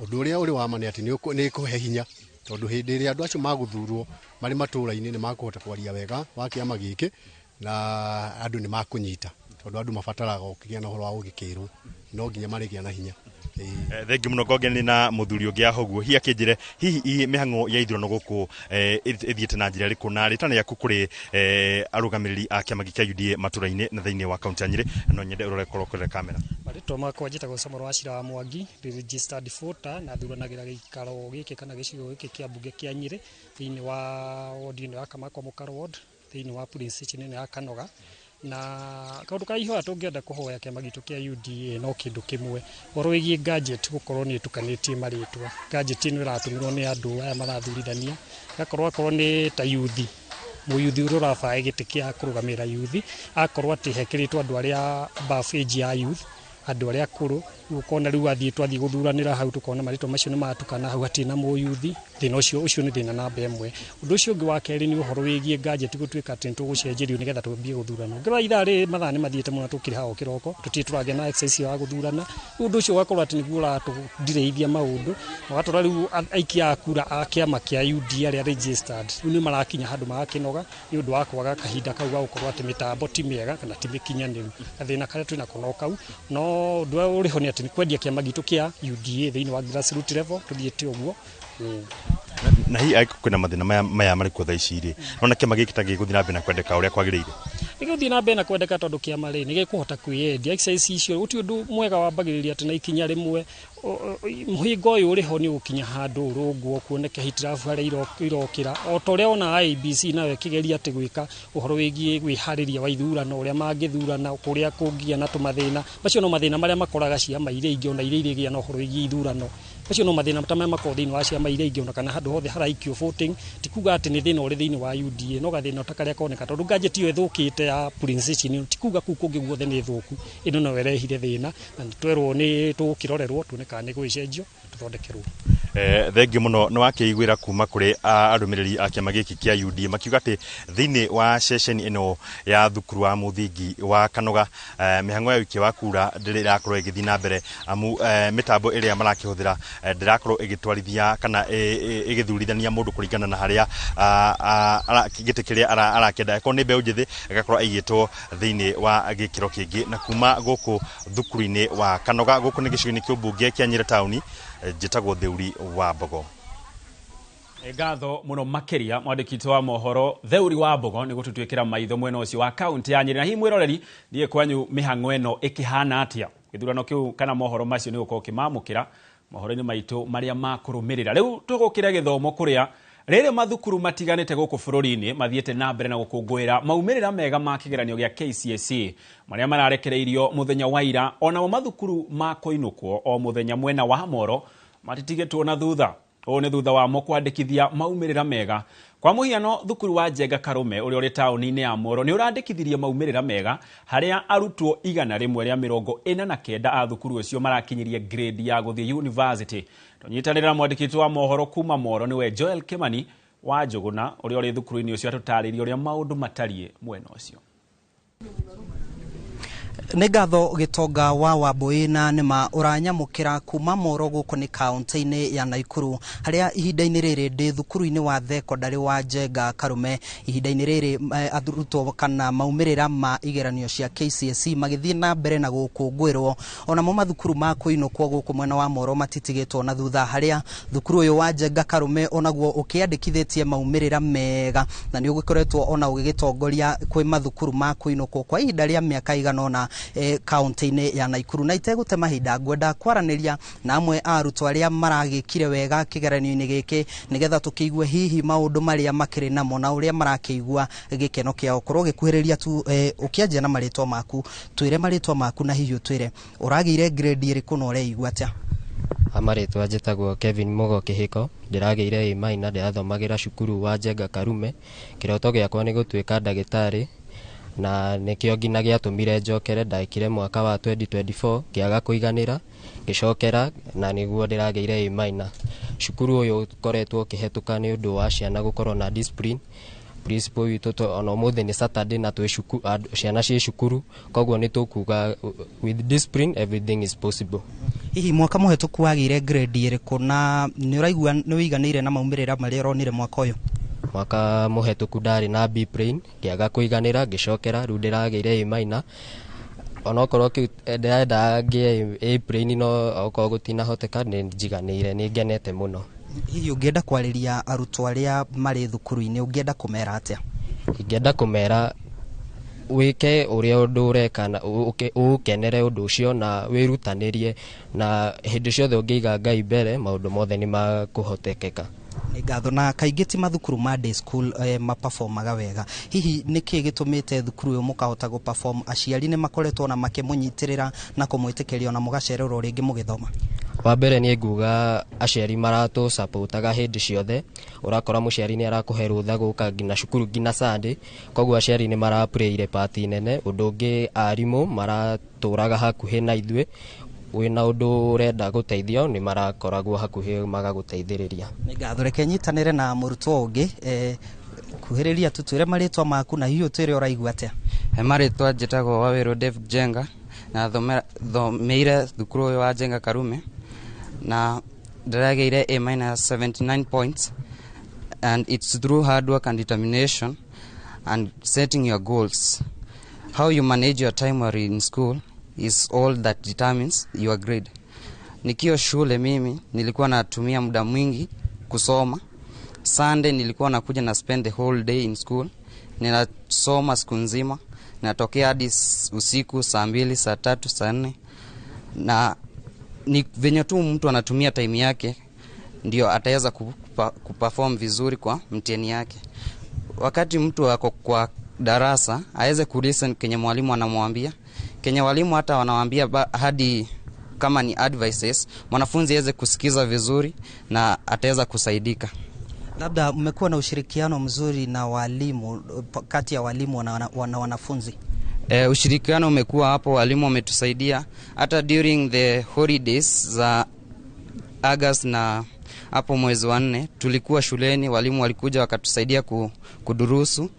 Ũndũ ũrĩa ũrĩ wa ma nĩ atĩ nĩ ĩkũhe hinya, tondũ hĩndĩ ĩrĩa andũ acio magũthurwo marĩ matũũra-inĩ nĩ makũhota kwaria wega wa kĩama gĩkĩ na andũ nĩ makũnyita, tondũ andũ mabataraga gũkĩgĩa na ũhoro wa gũgĩkĩrwo, no nginya marĩgĩa na hinya. Thengi muno ngongeni na muthuri ũngĩ ahoguo hihi akĩnjĩre hihi mĩhang'o ya ithurano gũkũ ĩthiĩte na njĩra ĩrĩkũ na rĩtana rĩaku kũrĩ arũgamĩrĩri a kĩama gĩkĩ kĩa UDA matũũra-inĩ na thĩinĩ wa kaunti ya Nyĩrĩ, no nyende ũrore korwo kũrĩ kamera. Marĩtwa makwa njĩtagwo Samuel Wachira wa Mwangi, ndĩ registered voter na thuranagĩra gĩikaro gĩkĩ kana gĩcigo gĩkĩ kĩa mbunge kĩa Nyĩrĩ thĩinĩ wa ward ĩno ya Kamakwa Mũkaro ward thĩinĩ wa polling station ĩno ya Kanoga. Na kaũndũ ka ihoya tũngĩenda kũhoya kĩama gitũ kĩa UDA no kĩndũ kĩmwe, ũhoro wĩgiĩ gadget gũkorwo nĩ ĩtukanĩtie marĩtwa. Gadget ĩno ĩratũmĩrwo nĩ andũ aya marathurithania, ĩgakorwo akorwo nĩ ta yuthi, mũyuthi ũrĩa ũrabae gĩtĩ kĩa kũrũgamĩrĩra yuthi, akorwo atĩ hekĩrĩtwo andũ arĩa above age ya youth, Andũ arĩa akũrũ rĩu ũkona rĩu athiĩ twathiĩ gũthuranĩra hau tũkona marĩtwa macio nĩ matukana hau hatirĩ na mũyuthi. Thĩna ũcio ũcio nĩ thĩna namba ĩmwe. Ũndũ ũcio ũngĩ wa kerĩ nĩ ũhoro wĩgiĩ gadget gũtuĩka atĩ nĩ tũgũcenjerio nĩgetha twambie gũthurana. Ũngĩrora ithaa rĩrĩ mathaa nĩ mathiĩte mũno tũkĩrĩ haha o kĩroko tũtirĩ tũragĩa na exercise ya gũthurana. Rĩu ũndũ ũcio ũgakorwo atĩ nĩguo ũratũndirĩithia maũndũ na ũgatwara rĩu aikia a kura a kĩama kĩa UDA arĩa registered rĩu nĩ marakinya handũ magakĩnoga nĩ ũndũ wa kwaga kahinda kau ga gũkorwo atĩ mĩtambo ti mĩega kana ti mĩkinyanĩru. Gathĩna karĩa twĩnako no kau, no ũndũ ũrĩa ũrĩho nĩ atĩ nĩ kwendia kĩama gitũ kĩa UDA thĩinĩ wa grassroots level tũthiĩte ũguo. Na hihi angĩkorwo kwĩna mathĩna maya maya marĩ kuo thaa ici rĩ, nona kĩama gĩkĩ ta gĩgũthiĩ na mbere na kwendeka ũrĩa kwagĩrĩire? Nĩ gĩgũthiĩ na mbere na kwendeka tondũ kĩama rĩ nĩ gĩkũhota kwĩyendia. Exercise icio gũtirĩ ũndũ mwega wambagĩrĩria atĩ na ikinya rĩmwe. Mũhingo ũyũ ũrĩho nĩ ũgũkinya handũ ũrũngwo kuoneke hitilafu harĩa irokĩra o ta ũrĩa ona IEBC nayo ĩkĩgeria atĩ gwĩka ũhoro wĩgiĩ wĩharĩria wa ithurano ũrĩa mangĩthurana kũrĩa kũngĩgĩa na tũmathĩna macio no mathĩna marĩa makoraga ciama iria ingĩ ona iria irĩgĩa na ũhoro wĩgiĩ ithurano macio no mathĩna ta marĩa makoragwo thĩinĩ wa ciama iria ingĩ ona kana handũ hothe haraikio voting. Ti kuga atĩ nĩ thĩna ũrĩ thĩinĩ wa UDA no gathĩna ta karĩa koneka tondũ gadget ĩyo ĩthũkĩte ya polling station ti kuga kũu kũngĩ guothe nĩ thũku. Ĩno no ĩrehire thĩna na nĩ twerwo nĩ tũgũkĩrorerwo tuone kana nĩ gũgĩcenjio tũthondekerwo. Thengiũ mũno nĩ wakĩiguĩra kuma kũrĩ arũmĩrĩri a kĩama gĩkĩ kĩa UDA makiuga atĩ thĩinĩ wa ceceni ĩno ya thukuru wa mũthingi wa Kanoga, mĩhang'o ya ũikia wa kura ndĩrĩ ĩrakorwo ĩgĩthiĩ na mbere amu mĩtambo ĩrĩa marakĩhũthĩra ndĩrakorwo ĩgĩtwarithia kana ĩgĩthurithania mũndũ kũringana na harĩa gĩtĩ kĩrĩa arakĩenda. Angĩkorwo nĩ mbeũ njĩthĩ ĩgakorwo aigĩtwo thĩinĩ wa gĩkĩro kĩngĩ. Na kuma gũkũ thukuru-inĩ wa Kanoga gũkũ nĩ gĩcigo-inĩ kĩa ũmbunge kĩa Nyĩrĩ taũni, njĩtagwo Theuri wa Mbogo. Ngatho mũno makĩria mwandĩki wa mohoro Theuri wa Mbogo nĩ gũtũtuĩkĩra maitho mwena ũcio wa kaunti ya Nyĩrĩ. Na hihi mwĩroreri ndiĩ kwanyu mĩhang'o ĩno ĩkĩhana atĩa? Gĩthurano kĩu kana mohoro macio nĩ gũkorwo ũkĩmamũkĩra mohoro-inĩ maitũ marĩa makũrũmĩrĩra. Rĩu tũgũkĩra gĩthomo kũrĩa rĩrĩ mathukuru matiganĩte gũkũ bũrũri-inĩ mathiĩte na mbere na gũkũngũĩra maumĩrĩra mega ma kĩgeranio gĩa KCSE marĩa mararekereirio mũthenya wa ira. Onamo mathukuru ma kũinũkwo o mũthenya mwena wa Moro matitigĩtwo na thutha. Ũũ nĩ thutha wamo kwandĩkithia maumĩrĩra mega. Kwa mũhiano thukuru wa Njenga Karume ũrĩa ũrĩ taũni-inĩ ya Moro nĩ ũrandĩkithirie maumĩrĩra mega harĩa arutwo 149 a thukuru ũcio marakinyirie grade ya gũthiĩ university. Tũnyitanĩra mwandĩki wa mohoro kuma Moro nĩwe Joel Kimani wa Njũgũna ũrĩa ũrĩ thukuru-inĩ ũcio atũtarĩrie ũrĩa maũndũ matariĩ mwena ũcio. Nĩ ngatho gĩtonga wa Wambui na nĩma ũranyamũkĩra kuma Moro gũkũ nĩ kaunti-inĩ ya Naikuru harĩa ihinda-inĩ rĩrĩ ndĩ thukuru-inĩ wa thekondarĩ wa Njenga Karume. Ihinda-inĩ rĩrĩ arutwo kana maumĩrĩra ma igeranio cia KCSE magĩthiĩ na mbere na gũkũngũĩrwo. Onamo mathukuru ma kũinũkwo gũkũ mwena wa Moro matitigĩtwo na thutha harĩa thukuru ũyũ wa Njenga Karume onaguo ũkĩandĩkithĩtie maumĩrĩra mega na nĩ ũgĩkoretwo ona ũgĩgĩtongoria kwĩ mathukuru ma kũinũkwo kwa ihinda rĩa mĩaka igana ũna kaunti-inĩ ya Naikuru. Na itegũte mahinda ngwenda kwaranĩria na amwe a arutwo arĩa maragĩkire wega kĩgeranio-inĩ gĩkĩ nĩgetha tũkĩigue hihi maũndũ marĩa makĩrĩ namo na ũrĩa marakĩigua gĩkeno kĩao. Korwo ũgĩkuhĩrĩria tu ũkĩanjia na marĩtwa maku, twĩre marĩtwa maku na hihi ũtwĩre ũragĩire grade ĩrĩkũ na ũreigua atĩa. Marĩtwa njĩtagwo Kevin Mugo Kĩhĩko, ndĩragĩire A minor, ndĩrathomagĩra cukuru wa Njenga Karume. Kĩroto gĩakwa nĩ gũtuĩka ndagĩtarĩ na nĩkĩo nginya gĩatũmire njokere. Ndekire mwaka wa 2024 ngĩaga kũiganĩra, ngĩcokera na nĩguo ndĩragĩire A minor. Cukuru ũyũ ũkoretwo ũkĩhetũka nĩ ũndũ wa ciana gũkorwo na discipline. Principal witũ ona ũmũthĩ nĩ Saturday na twĩ cukuru, ciana ciĩ cukuru, koguo nĩ tũkuga with discipline everything is possible. Hihi mwaka mũhetũku wagĩire grade ĩrĩkũ na nĩ ũraigua nĩ ũiganĩire na maumĩrĩra marĩa ũronire mwaka ũyũ? Mwaka mũhetũku ndarĩ na B plain, ngĩaga kũiganĩra, ngĩcokera, rĩu ndĩragĩire A minor. Onokorwo kĩu ndĩrenda ngĩe A plain no okorwo gũtinahoteka nĩ njiganĩire, nĩ ngenete mũno. Hihi ũngĩenda kwarĩria arutwo arĩa marĩ thukuru-inĩ ũngĩenda kũmera atĩa? Ingĩenda kũmera wĩke ũrĩa ũndũ ũreka na ũkenere ũndũ ũcio na wĩrutanĩrie, na hĩndĩ ciothe ũngĩiga Ngai mbere maũndũ mothe nĩ makũhotekeka. Nĩ ngatho. Na kaingĩ ti mathukuru ma day school maperformaga wega, hihi nĩkĩ gĩtũmĩte thukuru ũyũ mũkahota gũ perform? Aciari nĩ makoretwo na makĩmũnyitĩrĩra na kũmwĩtĩkĩria na mũgacererwo rĩngĩ mũgĩthoma? Wa mbere niĩ nguga aciari maratũ supportaga hĩndĩ ciothe. Ũrakora mũciari nĩ arakũhe rũtha gũka nginya cukuru nginya Sunday, koguo aciari nĩ maraplayire part nene. Ũndũ ũngĩ, arimũ maratũraga hakuhĩ na ithuĩ, wĩna ũndũ ũrenda gũteithio nĩ marakoragwo hakuhĩ magagũteithĩrĩria. Nĩ ngatho. Reke nyitanĩre na mũrutwo ũngĩ. Kuhĩrĩria, tũtwĩre marĩtwa maku na hihi ũtwĩre ũraigua atĩa. He marĩtwa njĩtagwo Wawĩrũ David Jenga, na thomeire thukuru ũyũ wa Jenga Karume, na ndĩragĩire A minus 79 points, and it's through hard work and determination and setting your goals. How you manage your time while in school is all that determines your grade. Nikiwa shule mimi nilikuwa natumia muda mwingi kusoma. Sunday nilikuwa nakuja na spend the whole day in school. Ninasoma siku nzima, natokea hadi usiku saa 2, saa 3, saa 4, na ni venye tu mtu anatumia time yake ndio ataweza kuperform vizuri kwa mtihani yake. Wakati mtu ako kwa darasa aweze kulisten kenye mwalimu anamwambia, kenye walimu hata wanawaambia hadi kama ni advices, mwanafunzi aweze kusikiza vizuri na ataweza kusaidika. Labda mmekuwa na ushirikiano mzuri na walimu, kati ya walimu na wanafunzi? Ushirikiano umekuwa hapo, walimu wametusaidia hata during the holidays za August na hapo mwezi wa nne tulikuwa shuleni, walimu walikuja wakatusaidia kudurusu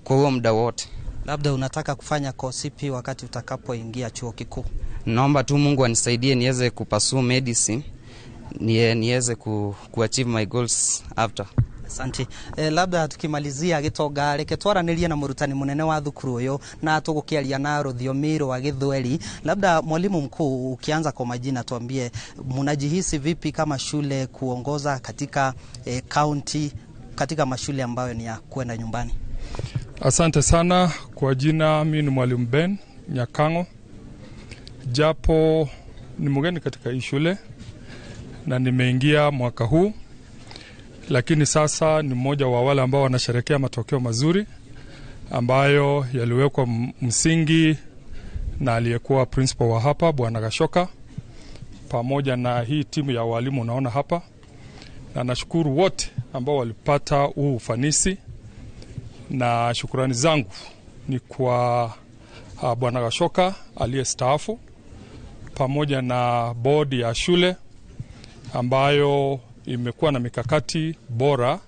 kwa huo muda wote. Labda unataka kufanya kosi ipi wakati utakapoingia chuo kikuu? Naomba tu Mungu anisaidie niweze kupursue medicine, niweze kuachieve my goals after. Asante. Labda tukimalizia, Gitonga, reke twaranirie na murutani munene wa thukuru uyu na tugukiaria na rũthiomi rwa Gĩthweri. Labda mwalimu mkuu, ukianza kwa majina, tuambie mnajihisi vipi kama shule kuongoza katika county katika mashule ambayo ni ya kwenda nyumbani? Asante sana kwa jina, mi ni mwalimu Ben Nyakango, japo ni mgeni katika hii shule na nimeingia mwaka huu, lakini sasa ni mmoja wa wale ambao wanasherehekea matokeo mazuri ambayo yaliwekwa msingi na aliyekuwa principal wa hapa Bwana Gashoka pamoja na hii timu ya walimu unaona hapa, na nashukuru wote ambao walipata huu ufanisi, na shukurani zangu ni kwa Bwana Gashoka aliyestaafu pamoja na bodi ya shule ambayo imekuwa na mikakati bora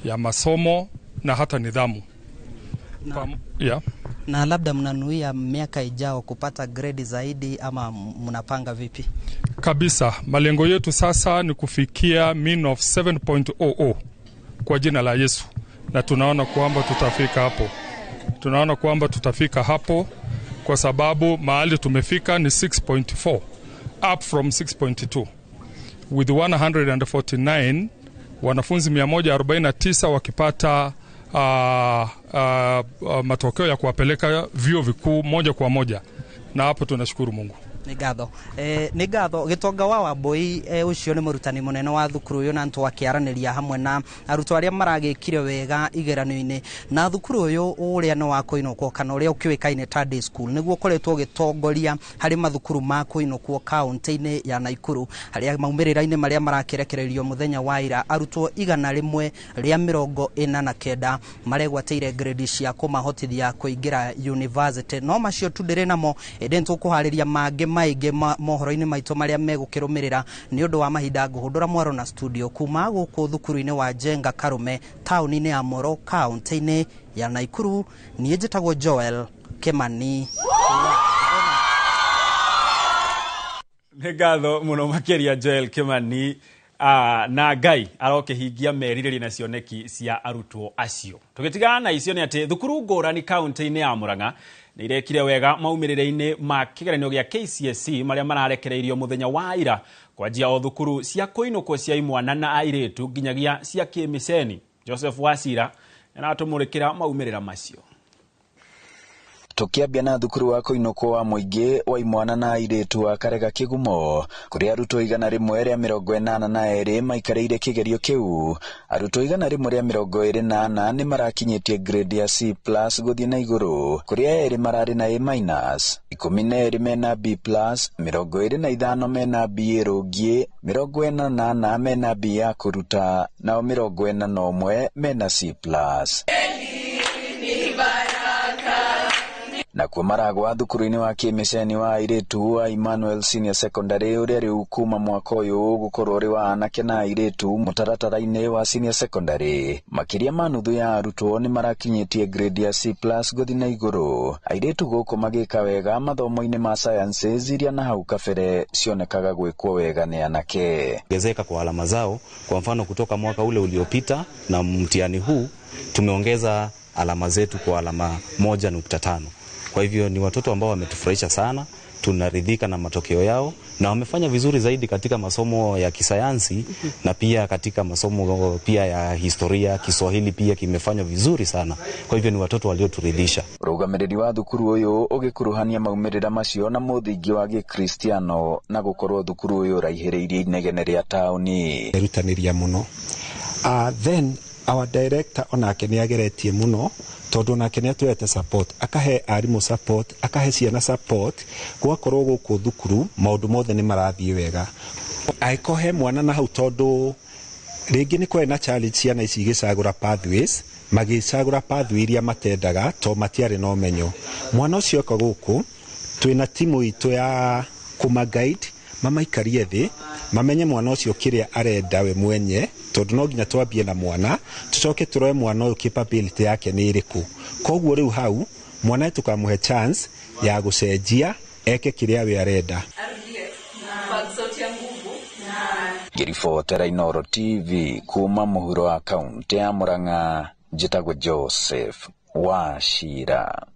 ya masomo na hata nidhamu. Yeah. Na labda mnanuia miaka ijao kupata gredi zaidi ama mnapanga vipi? Kabisa, malengo yetu sasa ni kufikia mean of 7.00 kwa jina la Yesu, na tunaona kwamba tutafika hapo. Tunaona kwamba tutafika hapo kwa sababu mahali tumefika ni 6.4 up from 6.2 with 149 wanafunzi 149 wakipata matokeo ya kuwapeleka vyuo vikuu moja kwa moja, na hapo tunashukuru Mungu. Nĩ ngatho. Nĩ ngatho, Gĩtonga wa Wambui. Ũcio nĩ mũrutani mũnene wa thukuru ũyũ na nĩtwakĩaranĩria hamwe na arutwo arĩa maragĩkire wega igeranio-inĩ. Na thukuru ũyũ ũrĩa nĩ wa kũinũkwo kana ũrĩa ũkĩũĩkaine ta day school nĩguo ũkoretwo ũgĩtongoria harĩ mathukuru ma kũinũkwo kaunti-inĩ ya Naikuru, harĩa maumĩrĩra-inĩ marĩa marakĩrekererio mũthenya wa ira, arutwo 149 maregwatĩire grade cia kũmahotithia kũingĩra university. No macio tu ndĩrĩ namo, ĩndĩ nĩtũkũharĩria mangĩ maingĩ mohoro-inĩ maitũ marĩa megũkĩrũmĩrĩra. Nĩ ũndũ wa mahinda, ngũhũndũra mwaro na studio kuma gũkũ thukuru-inĩ wa Jenga Karume, taũni-inĩ ya Moro, kaunti-inĩ ya Naikuru. Niĩ njĩtagwo Joel Kimani. Nĩ ngatho mũno makĩria, Joel Kimani. Na Ngai arokĩhingia merirĩria na cioneki cia arutwo acio. Tũgĩtigana na icio nĩ atĩ thukuru ngũrani kaunti-inĩ ya Murang'a nĩ irekire wega maumĩrĩra-inĩ ma kĩgeranio gĩa KCSE marĩa mararekereirio mũthenya wa ira, kwanjia o thukuru cia kũinũkwo cia imwana na airĩtu nginyagia cia kĩmĩceni. Joseph Wacira nĩaratũmũrĩkĩra maumĩrĩra macio. Tukiambia na thukuru wa kũinũkwo wa mũingĩ wa imwana na airĩtu wa Karega Kĩgumo, kũrĩa arutwo 182 maikarĩire kĩgerio kĩu. Arutwo 124 nĩ marakinyĩtie grade ya C+ gũthiĩ na igũrũ, kũrĩa 2 mararĩ na A-, 12 mena B+, 25 mena B rũngiĩ, 44 mena B ya kũruta, nao 41 mena C+. Nakuo maragwa thukuru-inĩ wa kĩmĩceni wa airĩtu wa Emmanuel Senior Secondary ũrĩa rĩu kuma mwaka ũyũ ũgũkorwo ũrĩ wa anake na airĩtu mũtaratara-inĩ wa Senior Secondary. Makĩria ma nuthu ya arutwo nĩ marakinyĩtie grade ya C+ gũthiĩ na igũrũ. Airĩtu gũkũ magĩka wega mathomo-inĩ ma sciences iria na hau kabere cionekaga gwĩkwo wega nĩ anake. Ongezeka kwa alama zao, kwa mfano kutoka mwaka ule uliopita na mtihani huu tumeongeza alama zetu kwa alama 1.5. Kwa hivyo ni watoto ambao wametufurahisha sana, tunaridhika na matokeo yao na wamefanya vizuri zaidi katika masomo ya kisayansi na pia katika masomo pia ya historia, Kiswahili pia kimefanywa vizuri sana. Kwa hivyo ni watoto walioturidhisha. Rugamiriri wa thukuru uyu ugikuruhania maumĩrĩra macio na mũthingi wa gĩkristiano na gũkorwo thukuru uyu ũraihĩrĩirie inegene rĩa taũni. Erutanĩria mũno. Then our director onake nĩ ageretie mũno tondu nake nĩ atũhete support, akahe arimũ support, akahe ciana support, gwakorwo gũkũ thukuru maũndũ mothe nĩ marathiĩ wega. Angĩkorwo he mwana na hau tondu rĩngĩ nĩ kwarĩ na challenge ciana ici igĩcagũra pathways, magĩcagũra pathway iria matendaga to matiarĩ na ũmenyo. Mwana ũcio oka gũkũ twĩna timu itũ ya kũma guide, mamaikarie thĩ mamenye mwana ũcio kĩrĩa arenda we mwenye, tondu no nginya twambie na mwana tucoke turoe mwana ũyũ capability yake nĩ ĩrĩkũ. Koguo rĩu hau mwana tukamũhe chance ya gũcenjia eke kĩrĩa we arenda. Ngĩribotera Inooro TV kuma mũhuro wa kaunti ya Murang'a, njĩtagwo Joseph Wachira.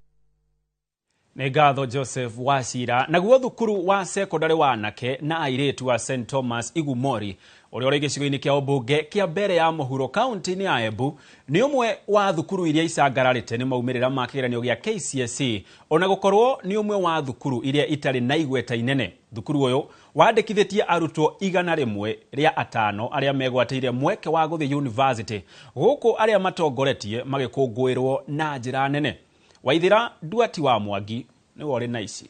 Nĩ ngatho Joseph Wachira. Naguo thukuru wa sekondari wa anake na airĩtu wa St Thomas Igumori ũrĩa ũrĩ gĩcigo-inĩ kĩa ũmbunge kĩa mbere ya mũhuro kaunti-inĩ ya Embu nĩ ũmwe wa thukuru iria icangararĩte nĩ maumĩrĩra ma kĩgeranio gĩa KCSE, ona gũkorwo nĩ ũmwe wa thukuru iria itarĩ na igweta inene. Thukuru ũyũ wandĩkithĩtie arutwo 105 arĩa megwatĩire mweke wa gũthiĩ university, gũkũ arĩa matongoretie magĩkũngũĩrwo na njĩra nene. Waithira Nduati wa Mwangi nĩwe ũrĩ na ici.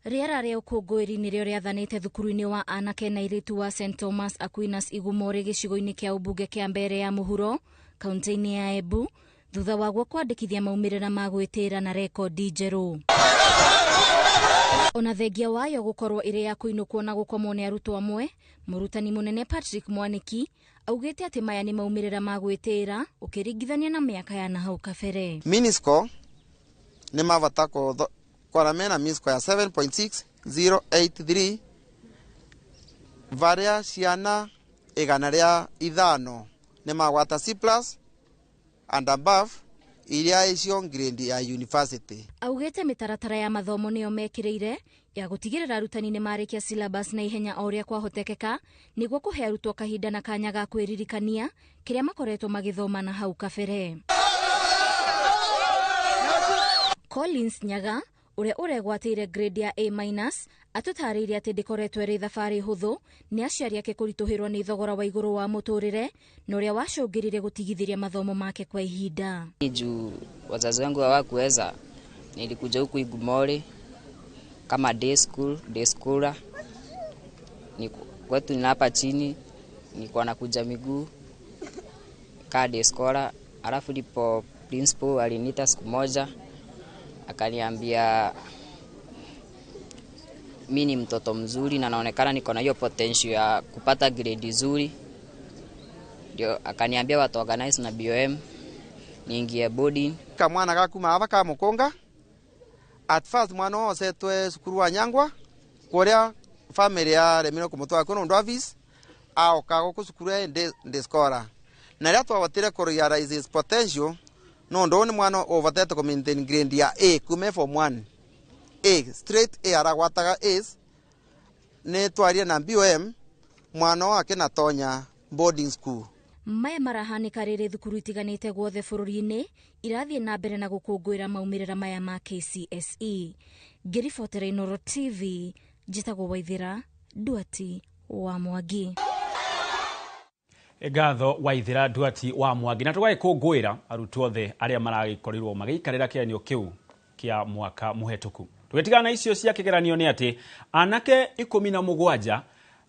Rĩera rĩa ũkũngũĩri nĩrĩo rĩathanĩte thukuru-inĩ wa anake na airĩtu wa St Thomas Aquinas Igumori gĩcigo-inĩ kĩa ũmbunge kĩa mbere ya mũhuro kaunti-inĩ ya Embu, thutha waguo kwandĩkithia maumĩrĩra ma gwĩtĩĩra na rekondi njerũ. Ona thengia wayo gũkorwo ĩrĩ ya kũinũkwo na gũkomwo nĩ arutwo amwe, mũrutani mũnene Patrick Mwaniki augĩte atĩ maya nĩ maumĩrĩra ma gwĩtĩĩra ũkĩringithania na mĩaka ya nahau kabere. Mean score nĩ mavata kora mena mean score ya 7.6083 varia ciana 105 nĩ magwata C+ and above iria icio grade ya university. Augĩte mĩtaratara ya mathomo nĩyo mekĩrĩire ya gũtigĩrĩra arutani nĩ marĩkia syllabus na ihenya o ũrĩa kwahotekeka nĩguo kũhe arutwo kahinda na kanya ga kwĩririkania kĩrĩa makoretwo magĩthoma na hau kabere. Collins Nyaga ũrĩa ũregwatĩire grade ya A- atũtarĩirie atĩ ndĩkoretwo ĩrĩ thabarĩ hũthũ nĩ aciari ake kũritũhĩrwo nĩ thogora wa igũrũ wa mũtũrĩre na ũrĩa wacũngĩrire gũtigithĩria mathomo make kwa ihinda. Juu wazazi wangu hawakuweza, nilikuja huku Igumori kama day school, day schooler. Ni kwetu ni hapa chini, nilikuwa nakuja miguu ka day scholar. Alafu ndipo principal aliniita siku moja akaniambia mimi ni mtoto mzuri na naonekana niko na hiyo potential ya kupata grade nzuri. Ndio akaniambia watu organize na BOM niingie boarding. Kamwana gakuma aba ka mukonga at first mwana osetwe cukuru wa Nyangwa kuria family ya remiro kumutwara kuno ndu office aoka guku cukuru ya ndi scholar na ria twabotire ku realize his potential no ndo ni mwana ubatete ku maintain grade ya A kume form 1 A straight A aragwataga A's ni twarie na BOM mwana wake na tonya boarding school. Maya marahanĩka rĩrĩ thukuru itiganĩte guothe bũrũri-inĩ irathiĩ na mbere na gũkũngũĩra maumĩrĩra maya ma KCSE. Ngĩribotera Inooro TV, njĩtagwo Waithĩra Nduati wa Mwangi. Ngatho Waithĩra Nduati wa Mwangi. Na tũgagĩkũngũĩra arutwo othe arĩa maragĩkorirwo magĩikarĩra kĩgeranio kĩu kĩa mwaka mũhetũku. Tũgĩtigana na icio cia kĩgeranio nĩ atĩ anake 17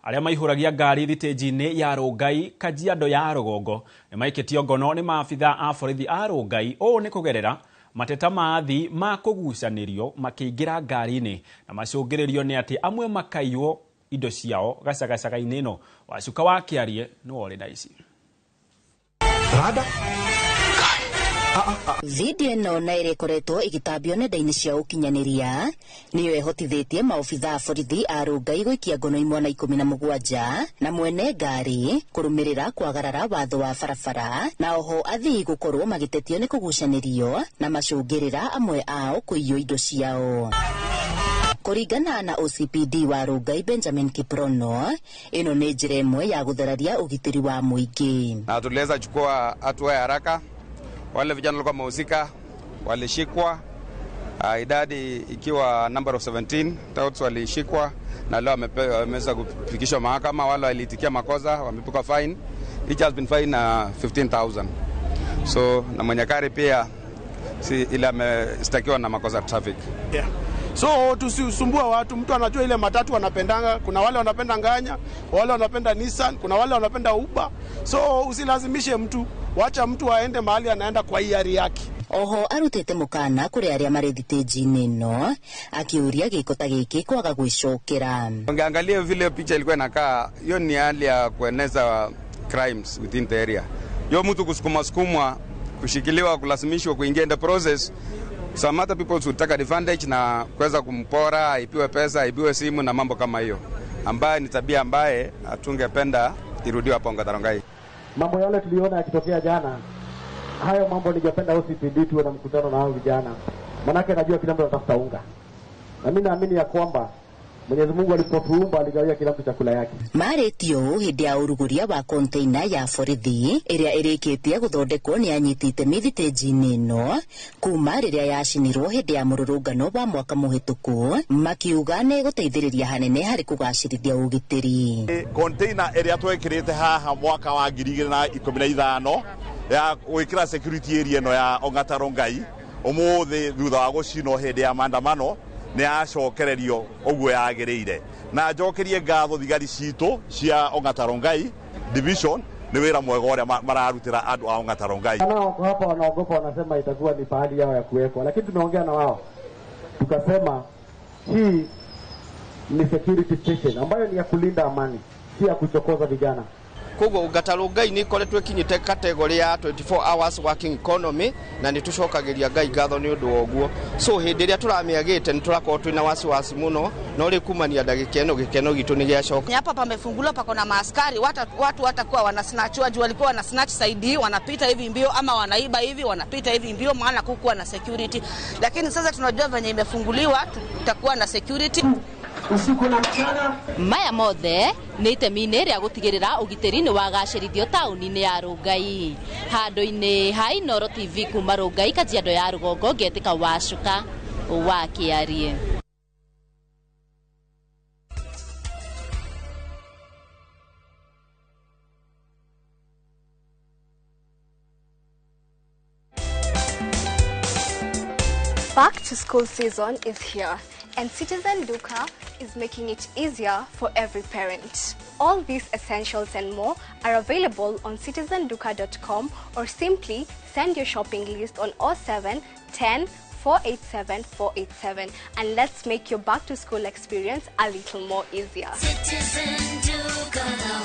arĩa maihũragia ngari thitĩnji-inĩ ya Rongai Kajiado ya rũgongo nĩ maikĩtio ngono nĩ maabitha a borithi a Rongai. Ũũ nĩ kũgerera mateta ma athii ma kũgucanĩrio makĩingĩra ngari-inĩ na macũngĩrĩrio nĩ atĩ amwe makaiywo indo ciao gacagacaga-inĩ ĩno. Wacuka wa Kĩarie nĩwe ũrĩ na ici. Rada Video ĩno na ĩrĩa ĩkoretwo ĩgĩtambio nenda-inĩ cia ũkinyanĩria nĩyo ĩhotithĩtie maobitha a borithi a Rongai gũikia ngono imwana 17 na mwene ngari kũrũmĩrĩra kwagarara watho wa barabara, na oho athii gũkorwo magĩtetio nĩ kũgucanĩrio na macũngĩrĩra amwe ao kũiywo indo ciao. Kũringana na OCPD wa Rongai Benjamin Kiprono, ĩno nĩ njĩra ĩmwe ya gũthararia ũgitĩri wa mũingĩ. Na tuliweza chukua hatua ya haraka. Wale vijana walikuwa wamehusika walishikwa, idadi ikiwa number of 17 touts walishikwa na leo wameweza kufikishwa mahakama. Wale waliitikia makosa wamepigwa fine, each has been fined 15,000. So na mwenye gari pia si ile ameshtakiwa na makosa traffic. Yeah. So tusisumbua watu, mtu anajua ile matatu wanapendanga, kuna wale wanapenda nganya, wale wanapenda Nissan, kuna wale wanapenda Uber. So usilazimishe mtu, wacha mtu aende mahali anaenda kwa hiari yake. Oho arutite mukana kuri aria mari thitĩnji-inĩ ĩno akiuria gĩko ta gĩkĩ kwaga gwĩcokera. Ungeangalia vile picha ilikuwa inakaa, hiyo ni hali ya kueneza crimes within the area. Hiyo mtu kusukuma sukumwa, kushikiliwa, kulazimishwa kuingia in the process. Some other people would take advantage na kuweza kumpora, aibiwe pesa, aibiwe simu na mambo kama hiyo, ambaye ni tabia ambaye hatungependa irudiwe hapo Ongata. Mambo yale tuliona yakitokea jana, hayo mambo ningependa OCPD tuwe na mkutano na hao vijana. Manake najua kila mtu anatafuta unga. Na mimi naamini ya kwamba Mwenyezi Mungu alipotuumba aligawia kila mtu chakula yake. Marĩtio hĩndĩ ya ũrugũria wa container ya borithi ĩrĩa ĩrĩkĩtie gũthondekwo nĩ anyiti itemi thitĩnji-inĩ ĩno kuma rĩrĩa yacinirwo hĩndĩ ya mũrũrũngano wa mwaka mũhĩtũku, makiuga nĩ gũteithĩrĩria hanene harĩ kũgacĩrithia ũgitĩri. Container ĩrĩa twekĩrĩte haha mwaka wa 2015 ya gwĩkĩra security area ĩno ya Ongata Rongai ũmũthĩ thutha wa gũcinwo hĩndĩ ya maandamano nĩ yacokererio ũguo yagĩrĩire. Na njokerie ngatho thigari citũ cia Ongata Rongai division nĩ wĩra mwega ũrĩa mararutĩra andũ a Ongata Rongai. Wana wako hapa wanaogopa, wanasema itakuwa ni pahali yao ya kuwekwa, lakini tumeongea na wao tukasema hii ni security station ambayo ni ya kulinda amani, si ya kuchokoza vijana. Koguo Ongata Rongai nĩ ĩkoretwo ĩkinyĩte category ya 24 hours working economy na nĩ tũcokagĩria Ngai ngatho nĩ ũndũ wa ũguo. So hĩndĩ ĩrĩa tũramĩagĩte nĩ tũrakorwo twĩna wasiwasi mũno, no rĩu kumania ndagĩka ĩno gĩkeno gitũ nĩ gĩacoka. Hapa pamefunguliwa, pako na maaskari, watu watakuwa wanasnatch, juu walikuwa wanasnatch side hii, wanapita hivi mbio ama wanaiba hivi, wanapita hivi mbio, maana kukuwa na security. Lakini sasa tunajua venye imefunguliwa tutakuwa na security usiku na mchana. Maya mothe nĩ itemi-inĩ rĩa gũtigĩrĩra ũgitĩri nĩ wagacĩrithio taũni-inĩ ya Rongai. Handũ-inĩ ha Inooro TV kuma Rongai, Kajiado ya rũgongo, ngetĩka Wacuka wa Kĩarie. Back to school season is here, and Citizen Duka is making it easier for every parent. All these essentials and more are available on citizenduka.com or simply send your shopping list on 07 10 487 487, and let's make your back to school experience a little more easier. Citizen Duka.